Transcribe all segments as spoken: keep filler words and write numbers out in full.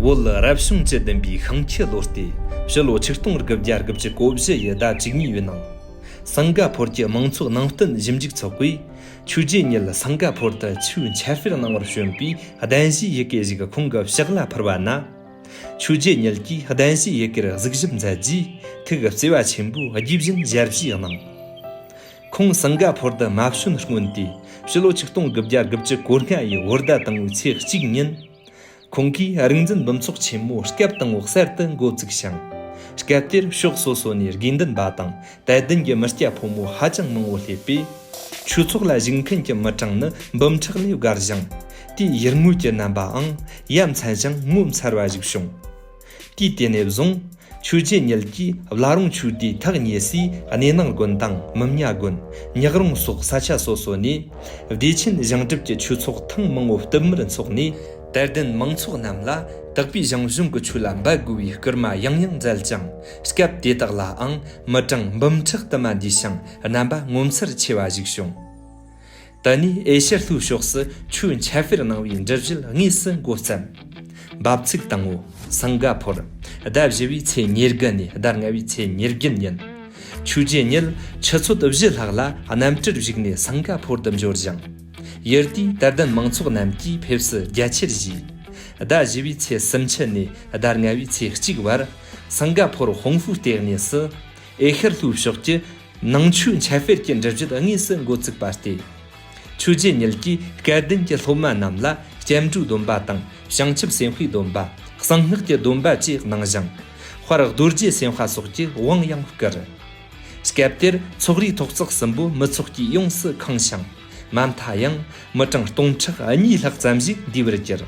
བོད་རབ་བྱུང་བཅུ་བདུན་པའི་ཤིང་ཁྱི་ལོ་སྟེ། ཕྱི་ལོ་ཆིག་སྟོང་དགུ་བརྒྱ་དགུ་བཅུ་གོ་བཞི་ཡི་ཟླ་བཅུ་གཉིས་པའི་ནང་། སིང་ག་ཕོར་གྱི་མང་ཚོགས་ནང་བསྟན་ཞིབ་འཇུག་ཚོགས་པས་ཆོས་རྗེ་ཉིད་སིང་ག་ཕོར་དུ་ཆོས་འཆད་སྤེལ་གནང་བར་བྱོན་པའི་གདན་ཞུའི་ཡི་གེ་ཞིག་ཁོང་གི་ཕྱག་ལ་ཕུལ་བ་ན། ཆོས་རྗེ་ཉིད་ཀྱིས་གདན་ཞུའི་ཡི་གེར་གཟིགས་ཞིབ་མཛད་རྗེས། ཐུགས་བརྩེ་བ་ཆེན་པོས་དགྱེས་བཞིན་ཞལ་བཞེས་གནང་། ཁོང་སིང་ག་ཕོར་དུ་མ་བྱོན་སྔོན་དུས། ཕྱི་ལོ་ཆིག་སྟོང་དགུ་བརྒྱ་དགུ་བཅུ་གོ་ལྔ་ཡི་བོད་ཟླ་དང་པོའི་ཚེས་གཅིག་ཉིན། ཁོང་གིས་རིག་འཛིན་འབུམ་ཚོགས་ཆེན་མོ་སྐབས་དང་པོ་གསར་དུ་འགོ་བཙུགས་ཤིང་། སྐབས་དེར་ཕྱོགས་སོ་སོ་ནས་དགེ་འདུན་པ་དང་དད་ལྡན་གྱི་མི་སྐྱ་ཕོ་མོ་ཧ་ཅང་མང་བོ་སླེབས་པས། ཆོས་ཚོགས་ལ་ཞུགས་མཁན་གྱི་མི་གྲངས་ནི་འབུམ་ཕྲག་ལས་བརྒལ་ཞིང་། དེའི་ཡུལ་དངོས་ཀྱི་རྣམ་པའང་ཡ་མཚན་ཞིང་ངོ་མཚར་བ་ཞིག་བྱུང་། དུས་དེ་ནས་བཟུང་། ཆོས་རྗེ་ཉིད་ཀྱིས་བླ་རུང་ཆོས་སྡེའི་ཐག་ཉེ་སའི་གནས་ནང་དགོན་དང་མི་ཉག་དགོན། ཉག་རོང་སོགས་ས་ཆ་སོ་སོ་ནས། བདེ་ཆེན་ཞིང་སྒྲུབ་ཀྱི་ཆོས་ཚོགས་ཐེངས་མང་བོ་བསྟུད་མར་འཚོགས་ནས། དད་ལྡན་མང་ཚོགས་རྣམས་ལ་དག་པའི་ཞང་ཞུང་གི་ཆོས་ལ་འབད་དགོས་པའི་སྐུལ་མ་ཡང་ཡང་མཛད་ཅིང་། སྐབས་དེ་དག་ལའང་མི་གྲངས་འབུམ་ཕྲག་དུ་མ་འདུས་ཤིང་། རྣམ་པ་ངོ་མཚར་ཆེ་བ་ཞིག་བྱུང་། དེ་ནས་ཨེ་ཤེར་ལྷོའི་ཕྱོགས་སུ་ཆོས་འཆད་སྤེལ་གནང་བའི་འབྲུ་བཞེད་དངོས་སུ་འགོ་བརྩམས། འབབ་ཚིགས་དང་པོ། སིང་ག་ཕོར། ཟླ་བཞི་བའི་ཚེས་ཉེར་དགུ་ནས་ཟླ་ལྔ་བའི་ཚེས་ཉེར་བརྒྱད་ཉིན། ཆོས་རྗེ་ཉིད་ཆུ་ཚོད་བཞི་ལྷག་ལ་གནམ་གྲུར་བཞུགས་ནས་སིང་ག་ཕོར་དུ་འབྱོར་ཞིང་། ཡུལ་དེའི་དད་ལྡན་མང་ཚོགས་རྣམས་ཀྱིས་ཕེབས་བསུ་རྒྱ་ཆེར་བཞེས། ཟླ་བཞི་བའི་ཚེས་སུམ་ཅུ་ནས་ཟླ་ལྔ་བའི་ཚེས་གཅིག་བར། སིང་ག་ཕོར་ཧོང་ཧྥུའུ་ལྟེ་གནས་སུ། ཨེ་ཤེར་ལྷོའི་ཕྱོགས་ཀྱི་ནང་ཆོས་འཆད་སྤེལ་གྱི་འབྲུ་བཞེད་དངོས་སུ་འགོ་བཙུགས་པ་སྟེ། ཆོས་རྗེ་ཉིད་ཀྱིས་སྐལ་ལྡན་གྱི་སློབ་མ་རྣམས་ལ་སྐྱབས་འགྲོའི་སྡོམ་པ་དང་། བྱང་ཆུབ་སེམས་དཔའི་སྡོམ་པ། གསང་སྔགས་ཀྱི་སྡོམ་པ་བཅས་གནང་ཞིང་། དཔལ་རྡོ་རྗེ་སེམས་དཔའ་སོགས་ཀྱི་དབང་ཡང་བསྐུར། སྐབས་དེར་ཚོགས་རའི་ཐོག་བརྩེགས་གསུམ་པོ་མི་ཚོགས་ཀྱིས་ཡོངས་སུ་ཁེངས་ཤིང་། མ་མཐའ་ཡང་མི་གྲངས་སྟོང་ཕྲག་གཉིས་ལྷག་ཙམ་ཞིག་འདུས་པར་གྱུར།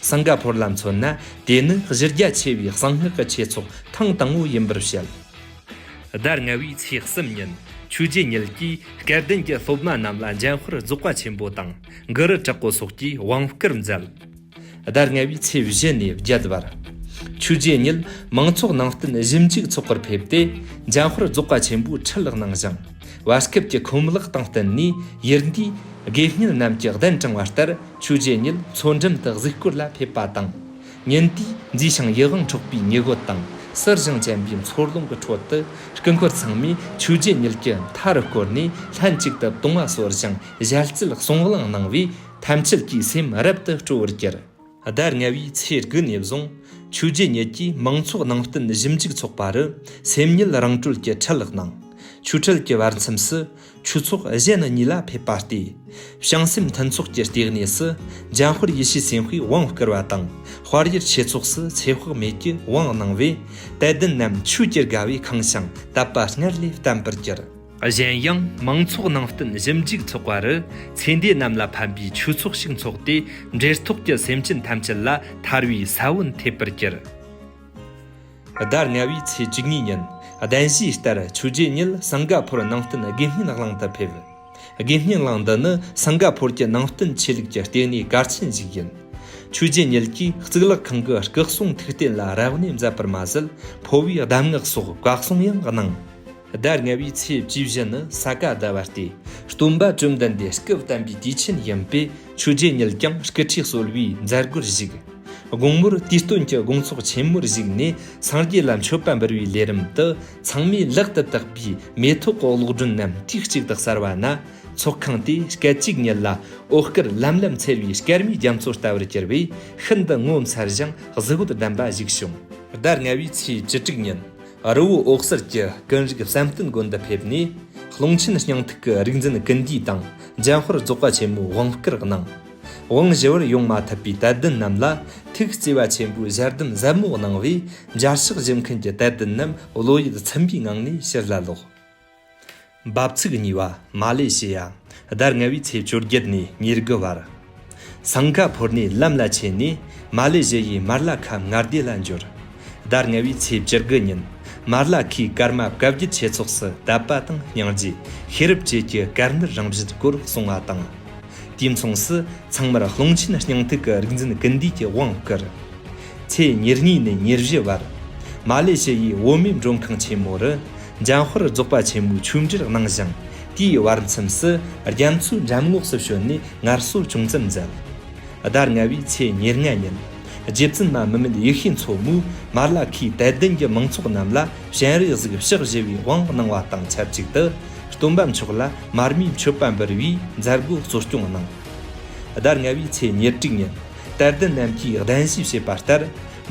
སིང་ག་ཕོར་ལ་མཚོན་ན། དེ་ནི་གཞི་རྒྱ་ཆེ་བའི་གསང་སྔགས་ཀྱི་ཆོས་ཚོགས་ཐེངས་དང་པོ་ཡིན་པར་བཤད། ཟླ་ལྔ་བའི་ཚེས་གསུམ་ཉིན། ཆོས་རྗེ་ཉིད་ཀྱིས་སྐལ་ལྡན་གྱི་སློབ་མ་རྣམས་ལ་འཇམ་དཔལ་རྫོགས་པ་ཆེན་པོ་དང་། གུ་རུ་དྲག་པོ་སོགས་ཀྱིས་དབང་བསྐུར་མཛད། ཟླ་ལྔ་བའི་ཚེས་བཞི་ནས་བརྒྱད་བར། ཆོས་རྗེ་ཉིད་མང་ཚོགས་ནང་བསྟན་ཞིབ་འཇུག་ཚོགས་པར་ཕེབས་ཏེ། འཇམ་དཔལ་རྫོགས་པ་ཆེན་པོའི་ཁྲིད་ལུགས་གནང་ཞིང་། བར་སྐབས་ཀྱི་ཁོམ་གླགས་དང་བསྟུན་ནས། ཡུལ་འདིའི་དགེ་བསྙེན་རྣམས་ཀྱི་གདན་དྲངས་པ་ལྟར། ཆོས་རྗེ་ཉིད་མཚོ་འགྲམ་དུ་གཟིགས་སྐོར་ལ་ཕེབས་པ་དང་། ཉིན་དེའི་མཛེས་ཤིང་ཡིད་དབང་འཕྲོག་པའི་ཉི་འོད་དང་། གསེར་ཞིང་བཅན་པའི་མཚོ་རླུང་གི་ཁྲོད་དུ། སྐུ་འཁོར་ཚང་མས་ཆོས་རྗེ་ཉིད་ཀྱི་མཐའ་རུ་བསྐོར་ནས། ལྷན་ཅིག་ཏུ་བཏུང་བ་གསོལ་ཞིང་། ཞལ་རྩེད་གསུང་གླེང་གནང་བས། ཐམས་ཅད་ཀྱི་སེམས་རབ་ཏུ་སྤྲོ་བར་གྱུར། ཟླ་ལྔ་བའི་ཚེས་དགུ་ནས་བཟུང་། ཆོས་རྗེ་ཉིད་ཀྱིས་མང་ཚོགས་ནང་བསྟན་ཞིབ་འཇུག་ཚོགས་པ་རུ། སེམས་ཉིད་རང་གྲོལ་གྱི་ཁྲིད་ལུགས་གནང་། ཆོས་འཁྲིད་ཀྱི་བར་མཚམས་སུ། ཆོས་ཚོགས་གཞན་གཉིས་ལ་ཕེབས་པ་སྟེ། བྱང་སེམས་མཐུན་ཚོགས་ཀྱི་ལྟེ་གནས་སུ། འཇམ་དཔལ་ཡེ་ཤེས་སེམས་དཔའི་དབང་བསྐུར་བ་དང་། དཔལ་ཡུལ་ཆོས་ཚོགས་སུ་ཚེ་དཔག་མེད་ཀྱི་དབང་གནང་བས། དད་ལྡན་རྣམས་ཆོས་ཀྱི་དགའ་བས་ཁེངས་ཤིང་། དད་པ་སྔར་ལས་བརྟན་པར་གྱུར། གཞན་ཡང་། མང་ཚོགས་ནང་བསྟན་ཞིབ་འཇུག་ཚོགས་པ་རུ། ཚེ་འདས་རྣམས་ལ་ཕན་པའི་ཆོས་ཚོགས་ཤིག་འཚོགས་ཏེ། འབྲེལ་ཐོགས་ཀྱི་སེམས་ཅན་ཐམས་ཅད་ལ་ཐར་བའི་ས་བོན་ཐེབས་པར་གྱུར། ཟླ་ལྔ་བའི་ཚེས་བཅུ་གཉིས་ཉིན། གདན་ཞུའི་ལྟར། ཆོས་རྗེ་ཉིད་སིང་ག་ཕོར་ནང་བསྟན་དགེ་བསྙེན་གླིང་དུ་ཕེབས། དགེ་བསྙེན་གླིང་འདི་ནི་སིང་ག་ཕོར་གྱི་ནང་བསྟན་ཆོས་ལུགས་ཀྱི་ལྟེ་གནས་གལ་ཆེན་ཞིག་ཡིན། ཆོས་རྗེ་ཉིད་ཀྱིས་གཙུག་ལག་ཁང་གི་སྐུ་གསུང་ཐུགས་རྟེན་ལ་རབ་གནས་མཛད་པར་མ་ཟད། འཕོ་བའི་གདམས་ངག་སོགས་བཀའ་གསུང་ཡང་གནང་། ཟླ་ལྔ་བའི་ཚེས་བཅུ་བཞི་ནི་ས་ག་ཟླ་བ་སྟེ། སྟོན་པ་བཅོམ་ལྡན་འདས་སྐུ་བལྟམས་པའི་དུས་ཆེན་ཡིན་པས། ཆོས་རྗེ་ཉིད་ཀྱང་སྐུ་ཁྲུས་གསོལ་བའི་མཛད་སྒོར་བཞུགས། དགོང་མོར་དུས་སྟོན་གྱི་དགོང་ཚོགས་ཆེན་མོར་བཞུགས་ནས། སངས་རྒྱས་ལ་མཆོད་པ་འབུལ་བའི་ལས་རིམ་དུ། ཚང་མས་ལག་ཏུ་བཏགས་པའི་མེ་ཏོག་གི་གློག་སྒྲོན་རྣམས་དུས་གཅིག་ཏུ་གསལ་བ་ན། ཚོགས་ཁང་དེ་སྐད་ཅིག་ཉིད་ལ་འོད་དཀར་ལམ་ལམ་འཚེར་བའི་སྐར་མའི་རྒྱ་མཚོ་ལྟ་བུར་གྱུར་བས། ཤིན་ཏུ་ངོ་མཚར་ཞིང་གཟི་འོད་ལྡན་པ་ཞིག་བྱུང་། ཟླ་ལྔ་བའི་ཚེས་བཅུ་དྲུག་ཉིན། རི་བོ་འོད་གསལ་གྱི་ཀུན་རིག་བསམ་གཏན་དགོན་དུ་ཕེབས་ནས། ཀློང་ཆེན་སྙིང་ཐིག་གི་རིག་འཛིན་ཀུན་འདུས་དང་། འཇམ་དཔལ་རྫོགས་པ་ཆེན་མོའི་དབང་བསྐུར་གནང་། དབང་ཞུ་བར་ཡོང་མ་ཐུབ་པའི་དད་ལྡན་རྣམས་ལ། ཐུགས་བརྩེ་བ་ཆེན་པོས་ཞལ་འདེབས་ཟབ་མོ་གནང་བས། མཇལ་ཕྱག་ཞུ་མཁན་གྱི་དད་ལྡན་རྣམས་བློ་ཡིད་ཚིམ་པའི་ངང་ནས་ཕྱིར་ལ་ལོག། འབབ་ཚིགས་གཉིས་པ། མ་ལེ་ཤི་ཡ། ཟླ་ལྔ་བའི་ཚེས་བཅོ་བརྒྱད་ནས་ཉེར་དགུ་བར། སིང་ག་ཕོར་ནས་ལམ་ལ་ཆས་ནས། མ་ལེ་ཤི་ཡའི་མར་ལ་ཁ་མངའ་སྡེ་ལ་འབྱོར། ཟླ་ལྔ་བའི་ཚེས་བཅུ་དགུ་ཉིན། མར་ལ་ཁའི་ཀརྨ་བཀའ་བརྒྱུད་ཆོས་ཚོགས་སུ་དད་པ་དང་སྙིང་རྗེ། ཤེས་རབ་བཅས་ཀྱི་དཀར་ནར་རང་བཞིན་སྐོར་གསུང་བ་དང་། དུས་མཚུངས་སུ། ཚང་མར་ཀློང་ཆེན་སྙིང་ཐིག་གི་རིག་འཛིན་ཀུན་འདུས་ཀྱི་དབང་བསྐུར། ཚེས་ཉེར་གཉིས་ནས་ཉེར་བཞི་བར། མ་ལེ་ཤི་ཡའི་བོད་མིའི་མགྲོན་ཁང་ཆེན་མོ་རུ། འཇམ་དཔལ་རྫོགས་པ་ཆེན་མོའི་ཆོས་འབྲེལ་གནང་ཞིང་། དེའི་བར་མཚམས་སུ། རྒྱ་མཚོའི་འགྲམ་ངོགས་སུ་བྱོན་ནས་ངལ་གསོ་ཅུང་ཙམ་མཛད། ཟླ་ལྔ་བའི་ཚེས་ཉེར་ལྔ་ཉིན། རྗེ་བཙུན་མ་མི་མེད་ཡེ་ཤེས་མཚོ་མོས་མར་ལ་ཁའི་དད་ལྡན་གྱི་མང་ཚོགས་རྣམས་ལ་སྤྱན་རས་གཟིགས་ཕྱག་བཞི་པའི་དབང་གནང་བ་དང་ཆབས་ཅིག་ཏུ། སྟོན་པ་མཆོག་ལ་མར་མེའི་མཆོད་པ་འབུལ་བའི་མཛད་སྒོ་གཙོ་སྐྱོང་གནང་། ཟླ་ལྔ་བའི་ཚེས་ཉེར་དྲུག་ཉིན། དད་ལྡན་རྣམས་ཀྱིས་གདན་ཞུས་བྱས་པ་ལྟར།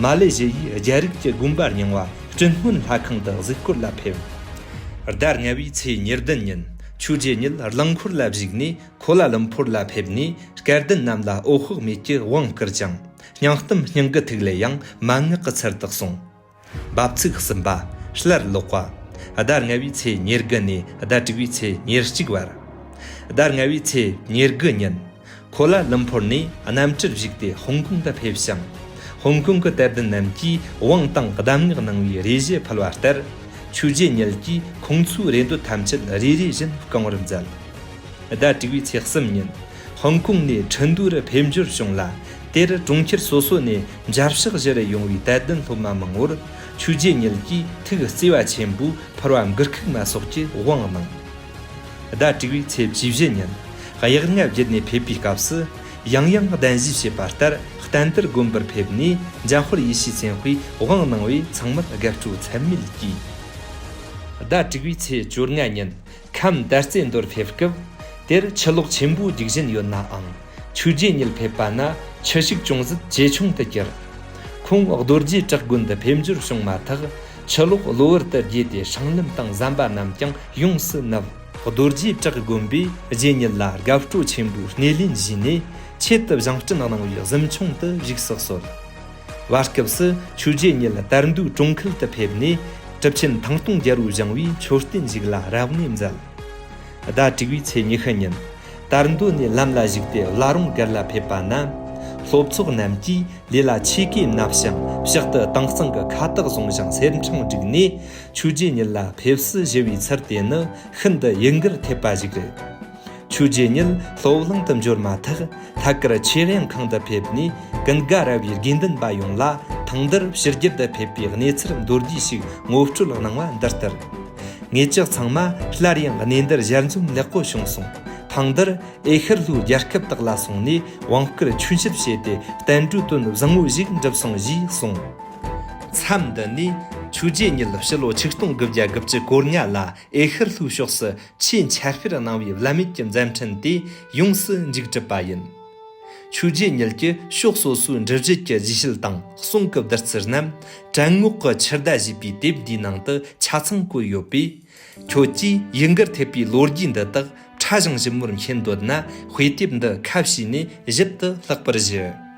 མ་ལེ་ཞི་ཡའི་རྒྱལ་རིགས་ཀྱི་དགོན་པ་རྙིང་བ་སྤྲིན་སྔོན་ལྷ་ཁང་དུ་གཟིགས་སྐོར་ལ་ཕེབས། ཟླ་ལྔ་བའི་ཚེས་ཉེར་བདུན་ཉིན། ཆོས་རྗེ་ཉིད་རླངས་འཁོར་ལ་བཞུགས་ནས་ཁོ་ལ་ལམ་ཕོར་ལ་ཕེབས་ནས། སྐལ་ལྡན་རྣམས་ལ་འོད་དཔག་མེད་ཀྱི་དབང་བསྐུར་ཅིང་། སྙིང་གཏམ་སྙིང་གི་ཐིག་ལེ་ཡང་མན་ངག་གི་ཚུལ་དུ་གསུངས། འབབ་ཚིགས་གསུམ་པ། སླར་ལོག་པ། ཟླ་ལྔ་བའི་ཚེས་ཉེར་དགུ་ནས་ཟླ་དྲུག་པའི་ཚེས་ཉེར་གཅིག་བར། ཟླ་ལྔ་བའི་ཚེས་ཉེར་དགུ་ཉིན། ཁོ་ལ་ལམ་ཕོར་ནས་གནམ་གྲུར་བཞུགས་ཏེ་ཧོང་ཀོང་དུ་ཕེབས་ཤིང་། ཧོང་ཀོང་གི་དད་ལྡན་རྣམས་ཀྱིས་དབང་དང་གདམས་ངག་གནང་བའི་རེ་ཞུ་ཕུལ་བ་ལྟར། ཆོས་རྗེ་ཉིད་ཀྱིས་ཁོང་ཚོའི་རེ་འདོད་ཐམས་ཅད་རེ་རེ་བཞིན་བསྐང་བར་མཛད། ཟླ་དྲུག་པའི་ཚེས་གསུམ་ཉིན། ཧོང་ཀོང་ནས་ཁྲིན་ཏུའུ་རུ་ཕེབས་འབྱོར་བྱུང་ལ། དེར་གྲོང་ཁྱེར་སོ་སོ་ནས་མཇལ་ཕྱག་ཞུ་རུ་ཡོང་བའི་དད་ལྡན་སློབ་མ་མང་བོར། ཆོས་རྗེ་ཉིད་ཀྱིས་ཐུགས་བརྩེ་བ་ཆེན་པོས་ཕུར་བ་འགུལ་སྐུད་མ་སོགས་ཀྱི་དབང་གནང་། ཟླ་དྲུག་པའི་ཚེས་བཅུ་བཞི་ཉིན། གཡག་རྔ་བརྒྱུད་ནས་ཕེབས་པའི་སྐབས་སུ། ཡང་ཡང་གདན་ཞུས་བྱས་པ་ལྟར་བསྟན་དར་དགོན་པར་ཕེབས་ནས། འཇམ་དཔལ་ཡེ་ཤེས་མཚན་དཔེའི་དབང་གནང་བས་ཚང་མར་དགའ་སྤྲོ་ཚད་མེད་བསྐྱེད། ཟླ་དྲུག་པའི་ཚེས་བཅོ་ལྔ་ཉིན། ཁམས་དར་རྩེ་མདོར་ཕེབས་སྐབས། དེར་ཆུ་ལོག་ཆེན་པོ་རྒྱུག་བཞིན་ཡོད་ནའང་། ཆོས་རྗེ་ཉིད་ཕེབས་པ་ན་ཆུ་ཤུགས་ཅུང་ཟད་ཇེ་ཆུང་དུ་གྱུར། ཁོང་རྡོ་རྗེ་བྲག་དགོན་དུ་ཕེབས་འབྱོར་བྱུང་མ་ཐག། ཆུ་ལོག་གློ་བུར་དུ་རྒྱས་ཏེ་སྲང་ལམ་དང་ཟམ་པ་རྣམས་ཀྱང་ཡོངས་སུ་ནུབ། རྡོ་རྗེ་བྲག་དགོན་པས་རྗེ་ཉིད་ལ་དགའ་སྤྲོ་ཆེན་པོས་སྣེ་ལེན་བྱས་ནས། ཆེད་དུ་བཞེངས་སྐྲུན་གནང་བའི་གཟིམ་ཆུང་དུ་བཞུགས་སུ་གསོལ། བར་སྐབས་སུ་ཆོས་རྗེ་ཉིད་དར་མདོའི་གྲོང་ཁུལ་དུ་ཕེབས་ནས། གྲུབ་ཆེན་ཐང་སྟོང་རྒྱལ་པོས་བཞེངས་པའི་མཆོད་རྟེན་ཞིག་ལ་རབ་གནས་མཛད། ཟླ་དྲུག་པའི་ཚེས་ཉི་ཤུ་ཉིན། དར་མདོ་ནས་ལམ་ལ་བཞུགས་ཏེ་བླ་རུང་སྒར་ལ་ཕེབས་པ་ན། སློབ་ཚོགས་རྣམས་ཀྱིས་ལུས་ལ་ཆས་གོས་མནབས་ཤིང་། ཕྱག་ཏུ་དྭངས་གཙང་གི་ཁ་བཏགས་བཟུང་ཞིང་། གསེར་ཕྲེང་བསྒྲིགས་ནས། ཆོས་རྗེ་ཉིད་ལ་ཕེབས་བསུ་ཞུ་བའི་ཚུལ་དེ་ནི་ཤིན་ཏུ་ཡུན་འགུལ་ཐེབས་པ་ཞིག་རེད། ཆོས་རྗེ་ཉིད་སློབ་གླིང་དུ་འབྱོར་མ་ཐག། ཐད་ཀར་ཆོས་དབྱིངས་ཁང་དུ་ཕེབས་ནས། ཀུན་དགའ་ར་བའི་དགེ་འདུན་པ་ཡོངས་ལ་ཐང་དར་ཕྱི་རྒྱལ་དུ་ཕེབས་པའི་གནས་ཚུལ་མདོར་བསྡུས་ཤིག་ངོ་སྤྲོད་གནང་བ་འདི་ལྟར། ངེད་ཅག་ཚང་མ་སླར་ཡང་གནས་འདིར་ཞལ་འཛོམས་ལེགས་པོ་བྱུང་སོང་། ཐང་དར་ཨེ་ཤེ་ལྷོའི་རྒྱལ་ཁབ་དག་ལ་སོང་ནས་དབང་བསྐུར་ཆོས་ཞིབ་བྱས་ཏེ། བསྟན་འགྲོའི་དོན་བཟང་བོ་ཞིག་འགྲུབ་སོང་ཞེས་གསུངས། མཚམས་འདི་ནས་ཆོས་རྗེ་ཉིད་ཕྱི་ལོ་ཆིག་སྟོང་དགུ་བརྒྱ་དགུ་བཅུ་གོ་ལྔ་ལ་ཨེ་ཤེ་ལྷོའི་ཕྱོགས་སུ་ཆོས་འཆད་སྤེལ་གནང་བའི་བླ་མེད་ཀྱི་མཛད་འཕྲིན་དེ་ཡོངས་སུ་མཇུག་གྲུབ་པ་ཡིན། ཆོས་རྗེ་ཉིད་ཀྱི་ཕྱོགས་སོ་སོའི་འབྲུ་བརྒྱུད་ཀྱི་རྗེས་ཤུལ་དང་གསུང་གི་བདུད་རྩི་རྣམས་བྲན་ངོགས་ཀྱི་འཆི་བདག་ཞེས་པའི་དེབ་འདིའི་ནང་དུ་ཆ་ཚང་བཀོད་ཡོད་པས། ཁྱོད་ཀྱིས་ཡུན་འགུལ་ཐེབས་པའི་ལོ་རྒྱུས་འདི་དག་ཕྲ་ཞིང་ཞིབ་མོར་མཁྱེན་འདོད་ན། དཔེ་དེབ་འདི་ཁ་ཕྱེས་ནས་ཞིབ་ཏུ་ལྷག་པར་ཞུ།